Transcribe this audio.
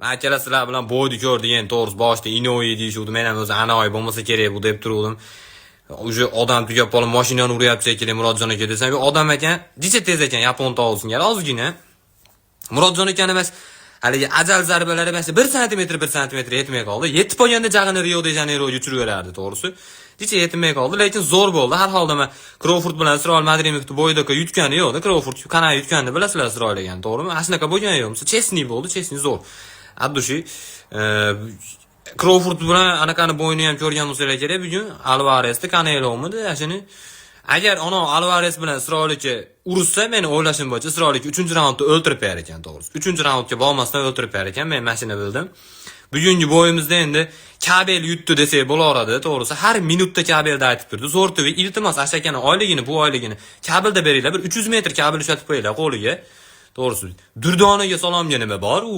Man akalar, sizlar bilan бой ni ko'rdik endi, to'g'risi, boshida Inoue deyishuvdi. Men ham o'zi Anoy bo'lmasa kerak bu deb turuvdim. Уже odam tugab qolib, mashinani uryapti shekilli Murodjon aka desam, odam ekan, jicha tez ekan, yapon tog'i singari ozgina. Murodjon akani emas, haligi ajal zarbalari emas, 1 santimetr, 1 santimetr yetmay qoldi. Yetib qolganda jag'ini Rio de Janeyroga uchirib berardi, to'g'risi. Jicha yetmay qoldi, lekin zo'r bo'ldi. Har holda man Crawford bilan Isroil Madrimovni бой da yutgani yo'qda. Crawford qanaqa yutganini bilasizlar Isroil ekan, to'g'rimi? Ana shunaqa bo'lgani yo'q. Честный bo'ldi, честный, zo'r. От души. Crawford bilan anaqani бой ni ham ko'rgan bo'lsanglar kerak bugun. Alvaresni, Canelomidi, shuni. Agar ana Alvares bilan Isroil aka urishsa, meni o'ylashim bo'yicha Isroil aka 3-raundda o'ltirib berar ekan, to'g'risi. 3-raundga bormasdan o'ltirib berar ekan, men mashina bildim. Bugungi бой imizda endi kabel yutdi desak bo'laveradi, to'g'risi. Har minutda kabelda aytib turdi. Zo'r TV, iltimos, ashakani oyligini, bu oyligini kabelda beringlar, bir 300 metr kabel ushlatib qo'yinglar qo'liga. To'g'risi, Durdonaga salomga nima bor u?